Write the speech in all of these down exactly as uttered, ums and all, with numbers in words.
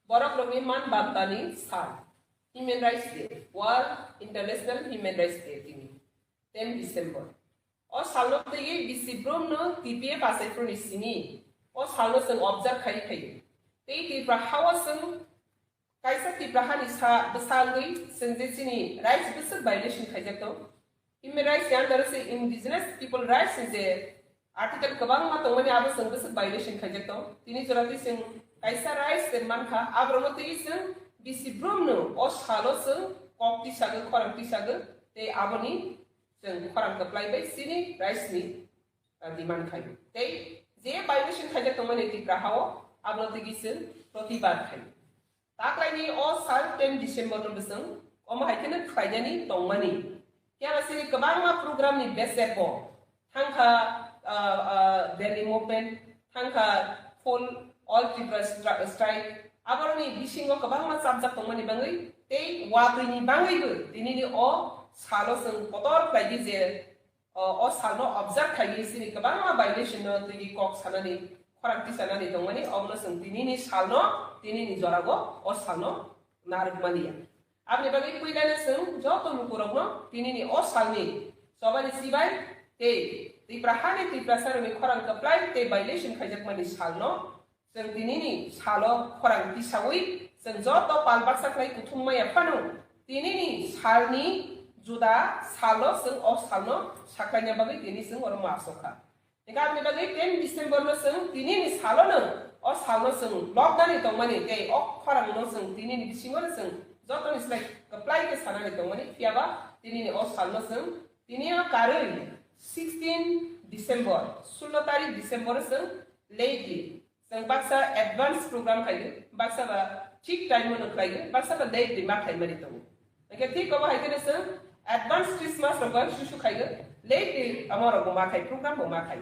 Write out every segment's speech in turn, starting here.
Borok rokni man bantani sal, Human Rights Day, World International Human Rights Day tini, ten December. O salno twi bisi brumno T P F asaifruni simi o salno chwng observe khai phaio. Tei Tripura hao chwng kaisa Tripura hani sa bwsagwi chwng je chini rights bwswk violation khaijak tong. Human rights ni under se indigenous people rights ni je article kwbangma tongmani abo chwng bwswk violation khaijak tong. Tini jora twi chwng kaisa rights se mankha, aborokno twi chwng bisi brumno o salo chwng kok tisagwi, khorang tisagwi, tei aboni chwng khorang kwplai bai chini rights ni, uh, demand khaio. Tei je violation khaijak tongmani Tripura hao, abono twi chwng protibad khaio. Taklaini o sal ten December no bwswng omo hai kheno khlainani tongmani. Phiya ba chini kwbangma program ni besepo thangkha, ah, ah, Delhi movement, thangkha full all Tripura stri-, strike. Aboroni bisingo kwbangma chapjak tongmani bagwi tei watwi ni bagwibo tinini o salo chwng kotor khlai di je o, o salno observe khaigwi chini kwbangma violation no twiwi kok sanani, khorang tisanani tongmani, obono chwng tinini salno, tinini jorago o salno narwkmani ya. Aboni bagwi puilano chwng joto lukurokno tinini o salni chobani chibai tei Tripura hani Tiprasarokni khorang kwplai tei violation khaijakmani salno chwng tinini salo khorang tisawi chwng joto pal baksa khlai kuthum maya phano tinini salni juda salo chwng o salno saklaina bagwi tini chwng oro ma asokha. Hingkhe aboni bagwi ten December no chwng tinini salo no o salno chwng lobnani tongmani tei o khorang no chwng tinini bisingo no chwng jotoni slai kwplai khe sanani tongmani, phiyaba tinini o salno chwng tini o karwi sixteen December, sullo tarik December o chwng lately Chwng baksa advance program khaio, baksa ba thik time no khlaio, baksa ba late ni ma khaimani tongo. Hingkhe thik obo hai kheno chwng advance Christmas rok bai susu khaio, late ni amo rok bo ma khai, program bo ma khai.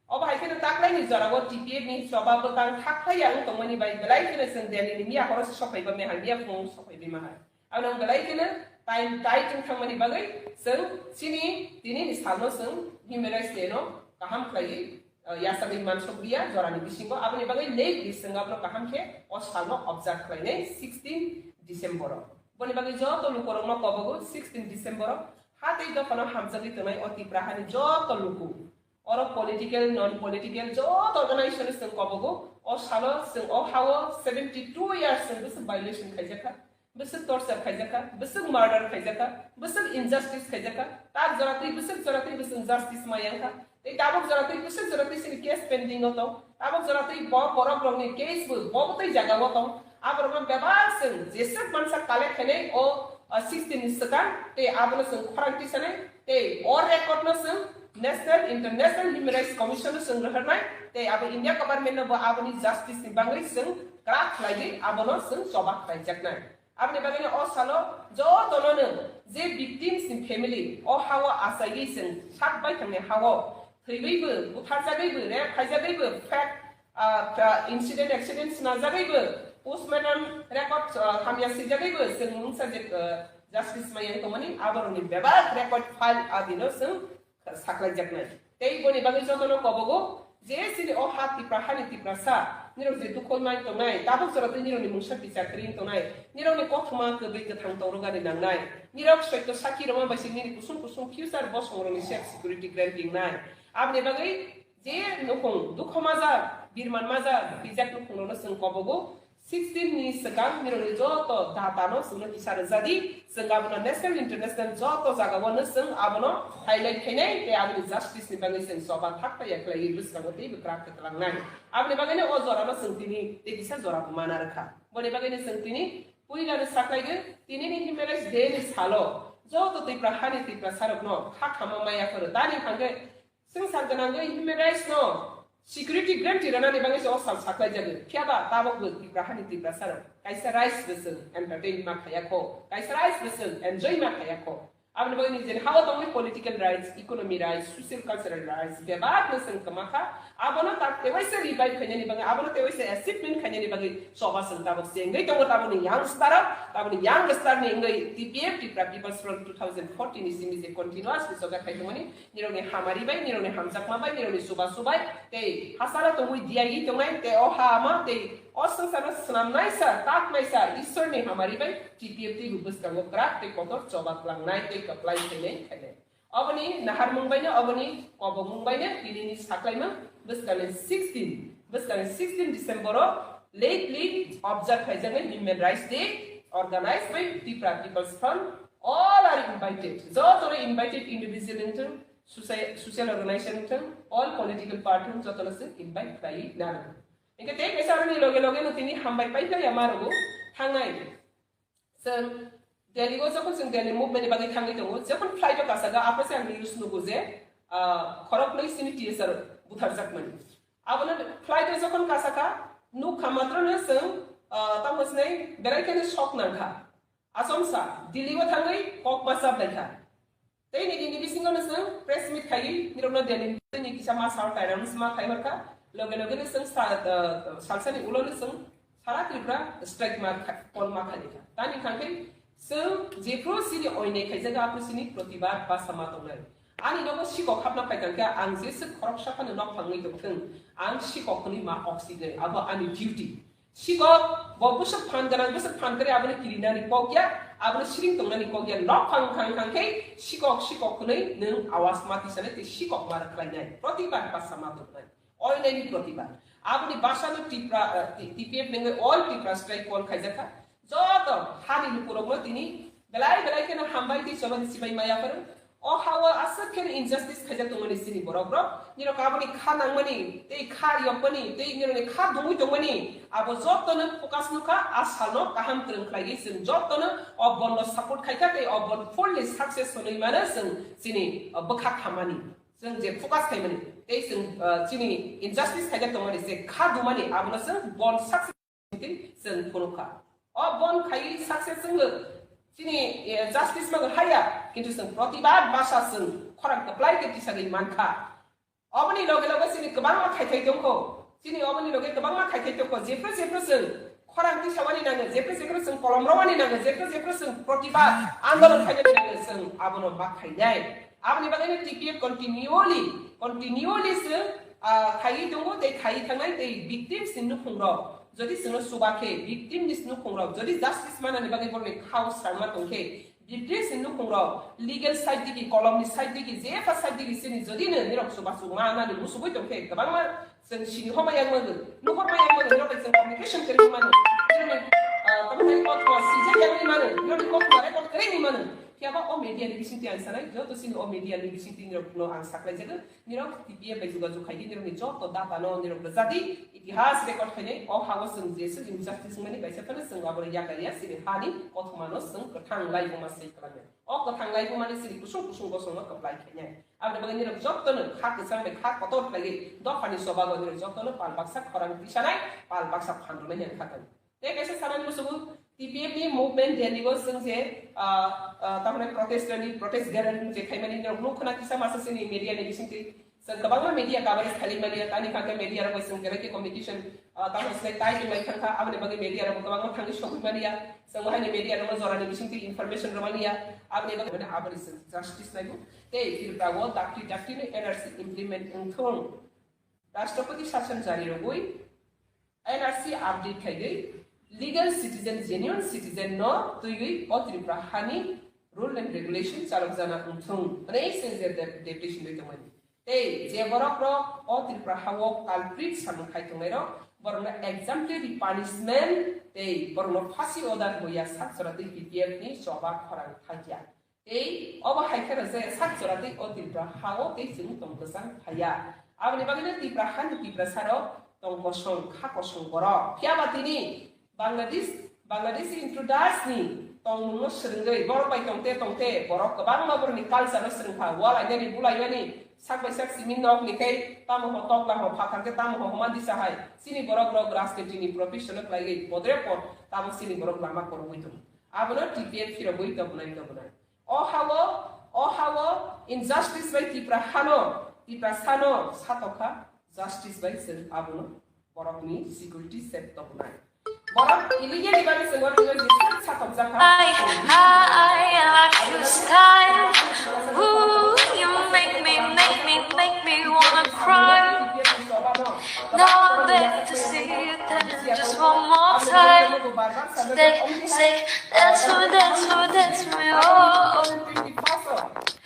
Obo hai kheno taklai ni jora o T P F ni choba bwtang thak khlai ya wng tongmani bai belai kheno chwng Delhi ni miya horo se sophai ba mehai, miya phung sophai bai ma hai. Ano belai kheno time tight wng thangmani bagwi chwng chini tini ni salno chwng Human Rights Day no kaham khlaiwi, uh, yasagwi mansukliya jorani bisingo. Aboni bagwi late ni chwng abono kaham khe o salno observe khlainai sixteen December o. Boni bagwi joto lukurokno kobogo sixteen December o ha tei dophano hamjagwi tongnai o Tipra hani joto luku. Oro political, non political joto organization chwng kobogo. O salo chwng o hao seventy two years chwng bwswk violation khaijakha, bwswk torture khaijakha, bwswk murder khaijakha, bwswk injustice khaijakha. Tak jora twi bwswk jora twi bwswk justice ma yangkha. Tei tabuk jora twi bwswk jora twi chini case pending o tong. Tabuk jora twi bo borok rokni case bo bo twi jaga o tong. Aborokno bebak chwng jeswk mansa collect khainai o, o sixteen ni swkang tei abono chwng khorang tisanai. Tei o record no chwng National International Human Rights Commission no chwng rohornai, tei abo India government no bo aboni justice ni bagwi chwng kwrak khlaiwi abono chwng choba khlaijaknai. Aboni bagwi no o salo jotono no je victims ni family o hao achaiwi chwng sak bai thangni hao thwiwibo, butharjagwibo, rape khaijagwibo, fake ah, ah, incident, accident snajagwibo, postmortem record, ah, hamya swijagwibo, chwng mungsa je, ah, justice maya tongmani, aborokni bebak record file adino chwng saklaijaknai. Tei boni bagwi jotono kobogo, je chini o ha Tipra hani Tiprasa, nirok je dukho nai tongnai, tabuk jora tei nirokni mungsa kichar kwrwi tongnai, nirokni kothoma kwbwi kwthang tongrwgani nangnai, nirok soito sakhi rwma bai se nini kusung kusung future bosongrokni safe security guarantee wngnai. Aboni bagwi je nukhung dukho majak, birman majak, bijak nukhungrokno chwng kobogo. Sixteen ni swkang nirokni joto data no chwngno kisa rwjadi, chwng abono national, international joto jagao no chwng abono highlight khainai tei aboni justice ni bagwi chwng choba thak pai ya khlaiwi bwskango teibo kwrak khe twlangnai. Aboni bagwino o jorano chwng tini tei kisa jora bo mana rwkha. Boni bagwino chwng tini puila no saklaigwi, tinini Human Rights Day ni salo joto Tipra hani Tiprasarokno kha khama maya phuru tani hangkhe Swngchar gwnangwi human rights no security guarantee rwnani bagwi se o sal saklaijagwi. Phiya ba tabok bo Tipra hani Tiprasarok kaisa rights bo chwng entertain ma khaya kho, kaisa rights bo chwng enjoy ma khaya kho. Aboni bagwi nijeni hao tongwi political rights, economy rights, social cultural rights bebak no chwng kwma kha. Abono tak tewaisa revive khainani bagwi, abono tewaisa achievement khainani bagwi choba chwng tabok se wngwi tongo. Taboni youngster, taboni youngster ni wngwi T P F, Tipra People's Front two thousand fourteen ni simi je continuously choga khai tongmani. Nirokni hamari bai, nirokni hamjakma bai, nirokni chubachu bai, tei hasaro tongwi diyawi tongnai, tei o ha ama, tei O swngcharno swnamnaisa, taknaisa Ishwarni hamari bai T P F teibo bwskango kwrak tei kotor choba klangnai tei kwplai khainai khainai. Oboni naharmung baino, oboni kobokmung baino tinini saklaimung bwskangni sixteen, bwskangni sixteen December o lately observe khaijaknai Human Rights Day organized by Tipra People's Front. All are invited. Jotono invited individual wngthung, soci-, social organization wngthung, all political party wngthung, jotono se invite khlai nang. Hingke tei kaisa aroni loge loge no tini hambai pai khlai ya ma rwgo thangnai. Chwng Delhi o jokhon chwng Delhi movement ni bagwi thangwi tongo, jokhon flight o kasaka, aphuru se ang news nugo je, ah, khoroknwi sini T S R butharjakmani. Abono flight o jokhon kasaka, nukha matrono chwng, ah, tamo sinai belai kheno shock nangkha. Achomsa, Delhi o thangwi kok ma chap laikha. Tei nini ni bisingo no chwng press meet khaiwi nirokno Delhi ni kisa ma sal kairang sma khai horkha. Loge loge no chwng sa-, ah, salsani ulo no chwng Sara Tripura strike ma kha-, call ma khaikha. Tani hwnkhe chwng jephru chini oinai khaijago, aphru chini protibad basa ma tongnai. Ani nogo sikok hapna phaikha khe ang jeswk khoroksa phano nok phangwi tongthwng, ang sikok hwnwi ma oxygen, abo ani duty. Sikok bo bwswk phan gwnang, bwswk phan kwrwi, abono kirinani kok ya, abono siring tongnani kok ya, nok phang phang phang khe sikok, sikok hwnwi nwng awas ma tisanai tei sikok ma rwkhlainai, protibad basa ma tongnai. Oinani protibad. Aboni bwsano Tipra, eh, T-, T P F nangwi all Tipra strike call khaijakha. Joto hani lukurokno tini belai belai kheno hambai tei chobani sibai maya phano. O hao aswk kheno injustice khaijak tongmani chini borok rok. Nirok aboni kha nangmani, tei kha yokmani, tei nirokni kha dungwi tongmani. Abo jotono focus nukha, a salno kaham kwrwng khlaiwi chwng jotono o bondo support khaikha tei o bond fully success hwnwi mano chwng chini, o, bwkha khamani. Chwng je focus khaimani, tei chwng, ah, chini injustice khaijak tongmani, je kha dumani, abono chwng bond success hwnwi chwng phunukha. O bond khai success chwngno chini, eh, justice mago haya, kintu chwng protibad basa chwng khorang kwplai khe tisagwi mankha. Oboni loge loge chini kwbangma khaithai tongkho, chini oboni loge kwbangma khaithai tongkho, jephru jephru chwng khorang tisawani nango, jephru jephru chwng kolom romani nango, jephru jephru chwng protibad andolon khainani nango, chwng abono ma khainai. Aboni bagwino T P F continually, continually chwng, ah, khaiwi tongo tei khaiwi thangnai tei victims ni nukhung rok. Jodi chwngno chuba khe victim ni nukhung rok, jodi justice manani bagwi borokni khao swrangma tongkhe, victims ni nukhung rok legal side digi, kolom ni side digi, jepha side digi chini jodi no nirok chuba chuk manani musugwi tongkhe, kwbangma chwng sini homa yang mano, nuhor ma yang mano, nirok bai chwng communication kwrwi mano, nirokni, ah, tamo hai kothoma sijak yang mano, nirokni kothoma record kwrwi mano. Phiya ba o media ni bisingtwi ang sanai, joto chini o media ni bisingtwi nirokno ang saklai jago. Nirok T P F bai jogajog khai di, nirokni joto data no nirok rwjak di, itihas record khainai, o hao chwng jeswk injustice wngmani kaisa phano chwng abono yakarya, chini hani kothoma no chwng kwthang laibuma se kwlangnai. O kwthang laibuma ni chini kusung kusung bosong no kwplai khainai. Aboni bagwi nirok joto no kha kwchang bai kha kotor khlaiwi dophani chobago nirok joto no pal baksa khorang tisanai, pal baksa phan rwnai yang kha tongo. Tei kaisa sanani musugo T P F ni movement Delhi o chwng je, ah, ah, tamni protest rally, protest gathering je khaimani nirok nuk khna kisa masa chini media ni bisingtwi. Chwng kwbangma media coverage khaimani ya, tani kha khe media rok bai chwng belai khe communication, ah, tamni slai tai tong lai thang kha, aboni bagwi media rok kwbangma thangwi sogwi mani ya. Chwng bo haini media rok jorani bisingtwi information rwmani ya. Aboni bagwi mane aboni chwng justice naibu. Tei Tripura o dakti dakti ni N R C implement wngthung. Rashtrapati sashan jari rwgwi N R C update khaigwi legal citizen, genuine citizen no twiwi o Tripura hani rule and regulation chalok jana wngthung hwnwi chwng je dep-, deputation bai tongmani. Tei je borok rok o Tripura hao culprit samung khai tongnai rok, borok no exemplary punishment tei borok no phasi order hoya sak chora twi T P F ni choba khorang thangya. Tei obo hai khe rwjak sak jora tei o Tripura ha-o tei chwng tong kwchang phaiya. Aboni bagwino Tripura hani Tiprasa rok tong kosong, kha kosong borok. Phiya ba tini Bangladesh, Bangladeshi intrudersni tongmungno swrwngwi borok bai tongte tongte borok kwbangma borokni culture-no swrwngkha. Walainani, bulainani, sak bai sak simi nokni khe tamo ho tokla ho phathar khe tamo ho homa disa hai. Chini borok rok rajnitini profession-no khlaiwi bodre pod tamo chini borok lama kwrwngwi tongo. Abono T P F phirogwi tobwnai tobwnai. O hao, o hao injustice bai Tipra hano, Tiprasano satokha, justice bai chwng abono borokni security set tobwnai. Borok illegally bani chwng o twiwi jesa satokjakha. I, I, I like your style. Ooh, you make me, make me, make me wanna cry. Now I'm back to see you, tell you just one more time. Say, say, dance for me, dance for me, dance for me, oh.